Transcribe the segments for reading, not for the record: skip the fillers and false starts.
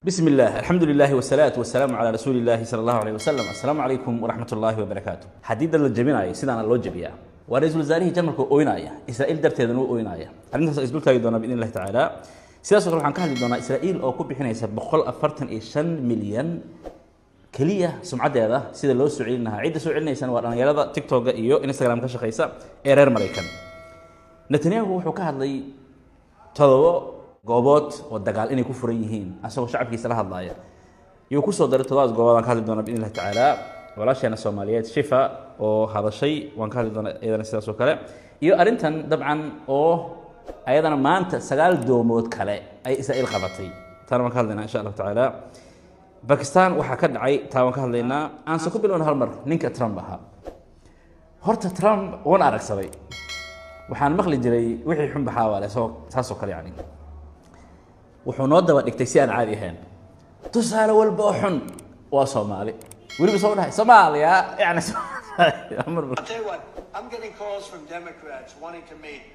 بسم الله، الحمد لله، والصلاة والسلام على رسول الله صلى الله عليه وسلم. السلام عليكم ورحمة الله وبركاته. Haddii dad la jabinayo, sidaana loo jabiyaa. Waa ra-iisul wasaarihii Jarmalka oo ooynaya, Israa'iil darteedana u ooynaya. Arrintaas isdul taagi doonaa biidn illahi tacaala. Sidaas oo kale waxaan ka hadli doonaa Israa'iil oo ku bixinaysa 145 milyan keliya sumcaddeeda sida loo soo celin lahaa. Cidda soo celinaysana waa dhalinyarada TikToka iyo Instagram ka shaqeysa ee reer Maraykan. Netanyahu wuxuu ka hadlay todobo goobood oo dagaal inay ku furan yihiin, asagoo shacabkiisa la hadlaaya yuu kusoo daray. Toddobadas goobood aan ka hadli doonaa biidn illahi tacaala. Walaasheena Soomaaliyeed Shifa oo hadashay waan ka hadli doonaa iyadana sidaas oo kale, iyo arrintan dabcan oo ayadana maanta sagaal doomood kale ay Israa'iil qabatay, taana waan ka hadlaynaa insha Allahu tacaala. Bakistan waxaa ka dhacay, taa waan ka hadlaynaa. Aanse ku bilowna hal mar ninka Trump ahaa. Horta Trump waan aragsaday, waxaan maqli jiray wixii xun baxaa waale soo saasoo kale. Yani wuxuu noo daba dhigtay si aan caadi ahayn. Tusaale walba oo xun waa Soomaali, weliba soo dhahay Soomaaliya yani. I'll tell you what, I'm getting calls from Democrats wanting to meet.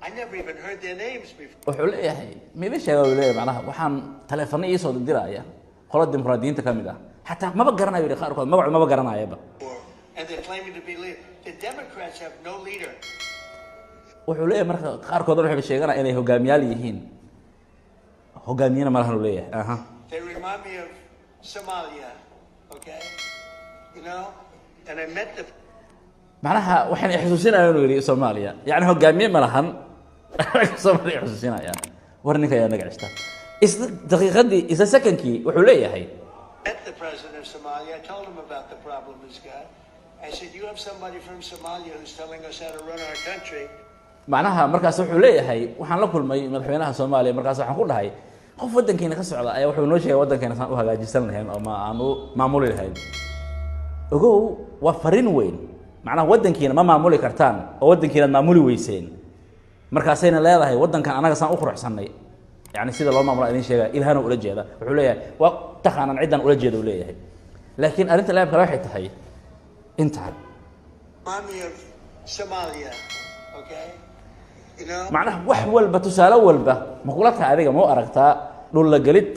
I never even heard their names before. Wuxuu leeyahay, ma idin sheega, uu leeyahay, macnaha waxaan taleefano iisoo diraya qola Dimuqraadiyiinta ka mid ah, xataa maba garanayo yidhi, qaarkood magacu maba garanayaba. And they're claiming to be leader. The Democrats have no leader. Wuxuu leeyahay marka qaarkood waxay sheeganaya inay hogaamiyaal yihiin, hogaamiyena malahan uu leeyahay, aha. They remind me of Somalia, okay? And I met the Macnaha waxayna xusuusinayaan, uu yidhi, Soomaaliya, yani hogaamiye ma lahan, Soomaaliya xusuusinayaan. War ninka ayaa naga cishta. Isla daqiiqadii, isla secondkii wuxuu leeyahay met the president of Somalia. I told him about the problem he's got. I said, "You have somebody from Somalia who's telling us how to run our country." Macnaha markaas wuxuu leeyahay, waxaan la kulmay madaxweynaha Soomaaliya, markaas waxaan ku dhahay qof waddankeena ka socda ayaa wuxuu noo sheegay waddankeena saan u hagaajisan lahayn oo ma aan u maamuli lahayn. Ogow, waa fariin weyn. Macnaha waddankiina ma maamuli kartaan oo waddankiinaad maamuli weyseen. Markaasayna leedahay waddankan anaga saan u quruxsannay, yani sida loo maamula idin sheegaya. Ilhano ula jeeda, wuxuu leeyahay waa taqaanaan ciddaan ula jeeda uu leeyahay. Laakiin arrinta layaab kale waxay tahay intaan Remind me of Somalia, okay? You know? Macnaha wax walba, tusaale walba ma kula tahay adiga? Ma u aragtaa dhullagelid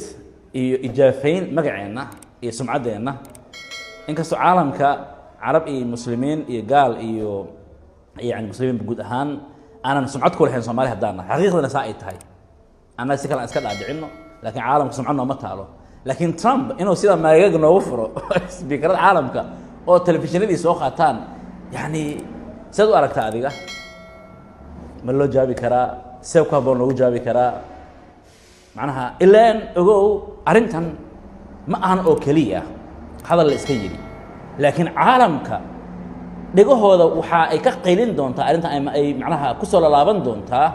iyo ijaafayn magaceenna iyo sumcaddeenna? Inkastoo caalamka Carab iyo Muslimiin iyo gaal iyo yani Muslimiin guud ahaan aanan sumcad ku lahayn Soomaali haddaan nahay, xaqiiqdana saa ay tahay, annaga si kale aan iska dhaadhicino, laakiin caalamka sumcad nooma taalo. Laakiin Trump inuu sida maagaga noogu furo speakerada caalamka oo telefishinadii soo qaataan, yani sidaad u aragtaa adiga? Ma loo jawaabi karaa? See ku habboon loogu jawaabi karaa? Macnaha ilaan ogow, arrintan ma ahan oo keliya hadal la iska yidhi, laakiin caalamka dhegahooda waxa ay ka qaylin doontaa arrintan ay macnaha kusoo lalaaban doontaa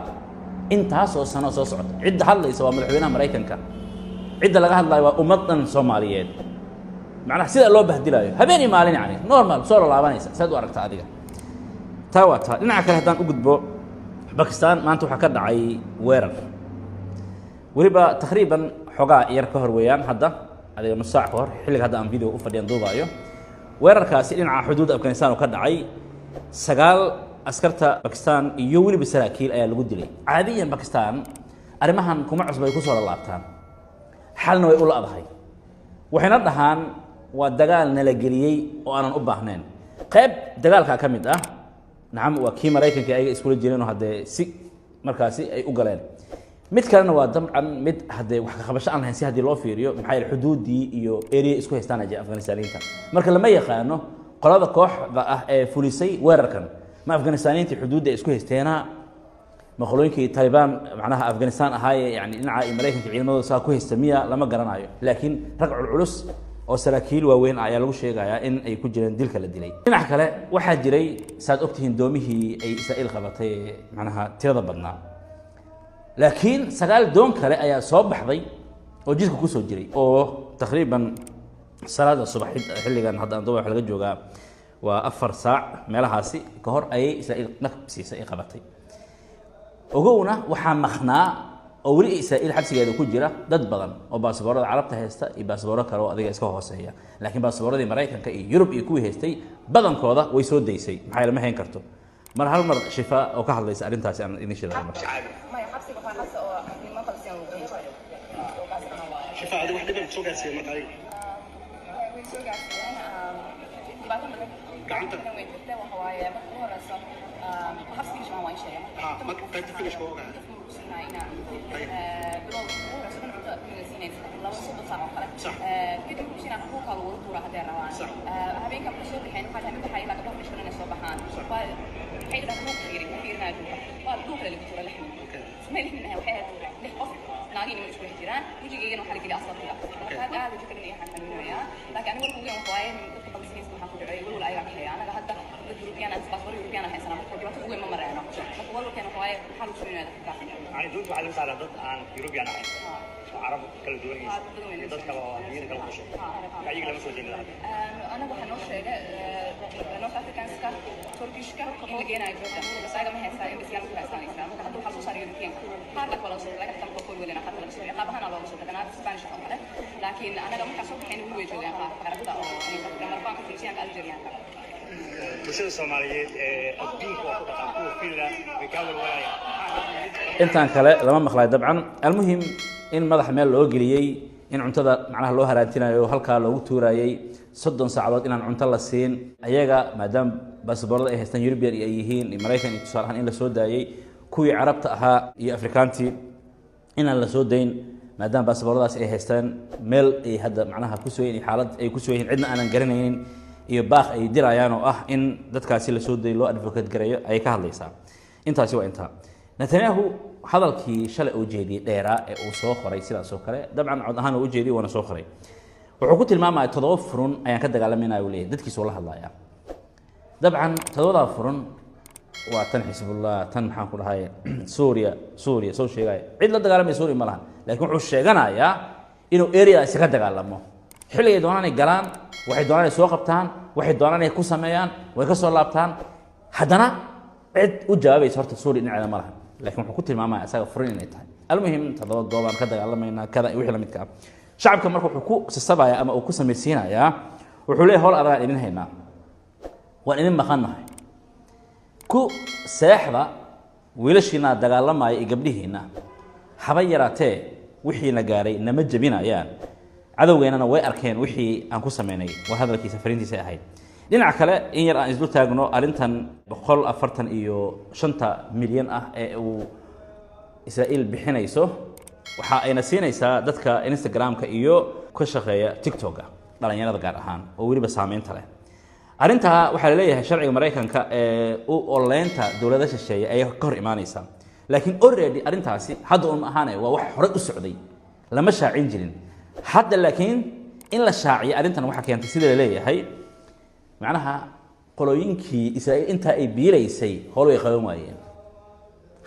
intaasoo sano soo socota. Cidda hadlaysa waa madaxweynaha Maraykanka, cidda laga hadlayo waa ummad dhan Soomaaliyeed. Macnaha sida loo bahdilaayo habeen iyo maalin, yani normal soo lalaabanaysa. Saad u aragtaa adiga? Taa waa taa. Dhinaca kale haddaan u gudbo, Bakistan maanta waxaa ka dhacay weerar, weliba taqriiban xoogaa yar ka hor weeyaan, hadda adiga nus saac ka hor xilliga hadda aan video u fadhiyan duubaayo. Weerarkaasi dhinaca xuduudda Afghanistan oo ka dhacay, sagaal askarta Bakistan iyo weliba saraakiil ayaa lagu dilay. Caadiyan Bakistan arrimahan kuma cusub, ay kusoo lalaabtaan, xalna way u la'dahay. Waxayna dhahaan waa dagaal nala geliyey oo aanan u baahnayn. Qayb dagaalkaa ka mid ah, nacam, waa kii Maraykanka ayaga iskula jireen oo haddee si markaasi ay u galeen. Mid kalena waa dabcan mid haddee wax ka qabasho aan lahayn si haddii loo fiiriyo, maxaa yeele xuduuddii iyo area isku haystaan aje Afghanistaniyiinta. Marka lama yaqaano qolada kooxda ah ee fulisay weerarkan, ma Afghanistaniyiintii xuduudda ay isku haysteena, ma qolooyinkii Talibaan macnaha Afghanistan ahaaye, yani dhinaca iyo Maraykanka ciidamadooda saa ku haysta miya, lama garanayo. Laakiin rag culculus oo saraakiil waaweyn ah ayaa lagu sheegayaa in ay ku jireen dilka la dilay. Dhinaca kale waxaa jiray, saad ogtihiin, doomihii ay Israa'iil qabatay macnaha tirada badnaa, laakiin sagaal doon kale ayaa soo baxday oo jidka kusoo jiray oo taqriiban salaada subax, xilligan hadda aan duba waxa laga joogaa waa 4 saac meelahaasi ka hor, ayay Israa'iil nag siisay ay qabatay. Ogowna waxaa maqnaa oo weli Israa'iil xabsigeeda ku jira dad badan oo baasboorada Carabta haysta iyo baasbooro kale oo adiga iska hooseeya, laakiin baasbooradii Maraykanka iyo Yurub iyo kuwii haystay badankooda way soo daysay, maxaa yeele ma hayn karto. Mar hal mar Shifa oo ka hadlaysa arrintaasi aan idin shidaa marka. Maya, xabsiga waxaa xabsi oo niman Falastiin lagu hayn jiray oo kaas ahaan waaye. Kifaa, adiga wax dhib ah soo gaarsiiyey marka adiga? Way soo gaarsiiyeen dhibaato badan. Gacanta? Way jirtay. Waxa waaye, marka ugu horeyso habs finish waan sheegay. Ha, marka qaybta finish waa ogahay. Dadka markuu siinaya inaa bilow ugu horeyso dhan cunto mina siinaysa 2 30 saac oo kale. Kadib markuu siinaa dhulka lagu tuura haddee rabaan. Habeenka markay soo baxeen, waxaa tahay mid waxaa ilaa gabdhaha finish inay soo baxaan. Waa waxay yidhahdeen dhulka fiiri, ma fiirinaya dhulka, waa dhulka lagu tuura 6 nin. May 6 nin ahayn, waxay ahayd 6 qof, naagii niman isku dhex jiraan. Wejigeygana waxaa la geliyay asfaltiga. Marka aad jirka dhan iyo xanuunaya. Laakiin aniga warka ugu weyn waxa waaye dadka Palestiniinka waxaa ku dhacay walwal ayaga dhexeeya. Anaga hadda dad European ah, baasaboor European ah haysanaa, marka dhibaato ugu weyn ma mareeno. Marka walwalkeena waxa waaye maxaa lagu sameynaya dadka gaas. Yani doonta waxaa lagu saaraa dad aan European ahayn oo Carab kala duwan iyo dad kale oo adduunyada kala dhashay. Marka iyaga lama soo deyn lahaa. Anaga waxaa noo sheegay North Africanska, Turkishka in la geenayo Jordan, bas ayaga ma haystaa, embassy ku haystaanaysaa. Marka hadda waxaa soo saaray Europeanka qaar lak waa laga soo laga xitaa marka kool welina qaar laga soo ciqaab ahaan looga soo taganaa Spanish oo kale. Laakiin anaga markaa soo baxeen weli way joogaan qaar Carabta oo North Africa, Marbaanka, Tunisiyaanka, Algerianka. Bulshada Soomaaliyeed ee adduunka oo ku dhaqan, kuwa Finland, way kaa walwalayaan. Intaan kale lama maqlayo dabcan. Almuhim, in madaxa meel loo geliyey, in cuntada macnaha loo haraantinayo, halkaa loogu tuurayey 30 saacadood, inaan cunto la siin ayaga maadaama baasaboorada ay haystaan European ay yihiin iyo Maraykan iyo tusaale ahaan, in la soo daayey kuwii Carabta ahaa iyo Afrikaantii inaan la soo dayn maadaama baasabooradaas ay haystaan, meel ay hadda macnaha ku sugan yihiin, xaalad ay ku sugan yihiin cidna aanan garanaynin, iyo baaq ay dirayaan oo ah in dadkaasi la soo dayo, loo advocate gareeyo ayay ka hadlaysaa. Intaasi waa intaa. Netanyahu hadalkii shalay uu jeediyey dheeraa ee uu soo qoray sidaas oo kale, dabcan cod ahaan uu ujeediyey waana soo qoray, wuxuu ku tilmaamaya 7 furun ayaan ka dagaalamayna uu leeyahay. Dadkiisuu la hadlaya dabcan. 7daa furun waa tan Xisbullah, tan maxaan ku dhahay Suuriya. Suuriya soo sheegaya cid la dagaalamaya Suuriya ma lahan, laakiin wuxuu sheeganayaa inuu area isaga dagaalamo. Xilligay doonaan ay galaan, waxay doonaan ay soo qabtaan, waxay doonaan ay ku sameeyaan, way ka soo laabtaan. Haddana cid u jawaabaysa horta Suuriya dhinaceeda ma lahan, laakiin wuxuu ku tilmaamaya isaga furin inay tahay. Almuhim, 7 goobaan ka dagaalamaynaa kada iyo wixii la midka ah. Shacabka marka wuxuu ku sasabaya ama uu ku samaysiinayaa, wuxuu leeyahay howl adagaan idin haynaa, waan idin maqannahay, ku seexda, wiilashiina dagaalamaya iyo gabdhihiina haba yaraatee wixiina gaaray nama jebinayaan, cadowgeennana way arkeen wixii aan ku sameynay. Waa hadalkiisa, fariintiisa ahayd. Dhinaca kale, in yar aan isdul taagno arrintan 145-ta milyan ah ee uu Israa'iil bixinayso. Waxa ayna siinaysaa dadka Instagram-ka iyo ka shaqeeya TikTok-a, dhalinyarada gaar ahaan oo weliba saameynta leh. Arrintaa waxaa laleeyahay sharciga Maraykanka ee u ololeynta dowlada shisheeye ayay ka hor imaaneysaa. Laakiin already arrintaasi hadda un ma ahaane, waa wax horey u socday, lama shaacin jirin hadda. Laakiin in la shaaciyo arrintan waxaa keentay, sida laleeyahay, macnaha qolooyinkii Israa'iil intaa ay biilaysay howl way qaban waayeen.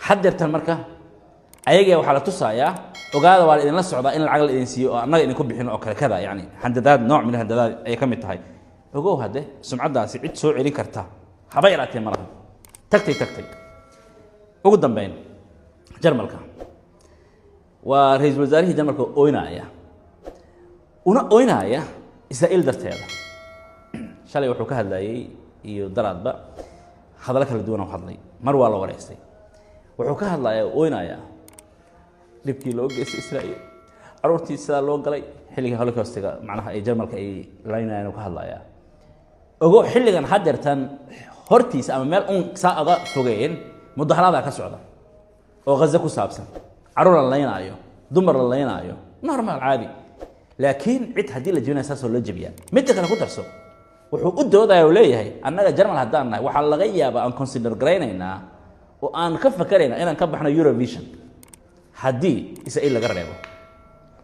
Haddeertan marka ayaga waxaa la tusayaa, ogaada, waa la idinla socdaa, in lacag la idin siiyo oo annaga idinku bixino oo kale kada, yani handadaad, nooc min handadaad ayay ka mid tahay. Ogow, hadde sumcaddaasi cid soo celin karta haba yaraatee ma laha, tagtay tagtay. Ugu dambeyn, Jarmalka waa ra-iisul wasaarihii Jarmalka oynaaya, una oynaaya Israa'iil darteeda. Shalay wuxuu ka hadlayey iyo daraadba hadallo kala duwan u hadlay. Mar waa la wareystay, wuxuu ka hadlayaa oo oynayaa dhibkii loo geystay Israa'iil, caruurtii sidaa loo galay xilligii Holocaustiga, macnaha ay Jarmalka ay laynayaan uu ka hadlayaa. Ogo, xilligan haddeertan hortiisa ama meel un saa oga fogeen mudaharaadaa ka socda oo Ghaza ku saabsan, caruur la laynaayo, dumar la laynaayo, normal, caadi. Laakiin cid haddii la jebinaya saasoo loo jebiyaa. Midda kale ku darso, wuxuu u doodaya oo leeyahay annaga Jarmal haddaan nahay waxaa laga yaabaa aan consider garaynaynaa oo aan ka fakeraynaa inaan ka baxno Eurovision haddii Israa'iil laga reebo.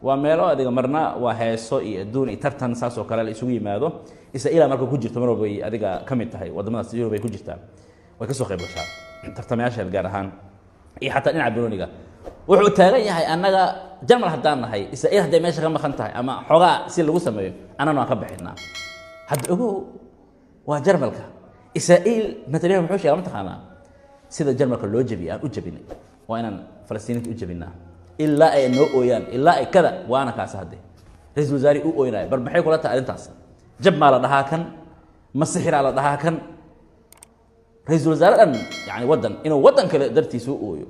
Waa meelo adiga marna waa heeso iyo adduun iyo tartan saas oo kale la isugu yimaado. Israa'iila marka ku jirto mar walba ay adiga ka mid tahay waddamadaas Yurub ay ku jirtaa, way kasoo qayb gashaa tartamayaasheed gaar ahaan iyo xataa dhinaca banooniga. Wuxuu taagan yahay annaga Jarmal haddaan nahay, Israa'iil hadday meesha ka maqan tahay ama xoogaa si lagu sameeyo, annana waan ka bixinaa. Hadda ogow, waa Jarmalka. Israa'iil Netanyahu muxuu sheegaa mataqaanaa? Sida Jarmalka loo jebiyay aan u jebinay, waa inaan Falastiiniinta u jebinaa ilaa ay noo ooyaan, ilaa ay kada. Waana kaas hadde ra-iisul wasaare u ooynaya. Bar maxay kula tahay arrintaas? Jab maa la dhahaa kan, ma sixiraa la dhahaa kan? Ra-iisul wasaare dhan, yani waddan inuu waddan kale dartiisa u ooyo.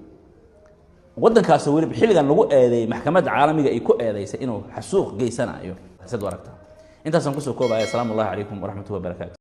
Waddankaasoo weliba xilligan lagu eedeeyey, maxkamadda caalamiga ay ku eedeysay inuu xasuuq geysanayo. Sad u aragtaa? Intaasaan kusoo koobaya. Asalaamu allahi calaykum waraxmatullahi wabarakaatu.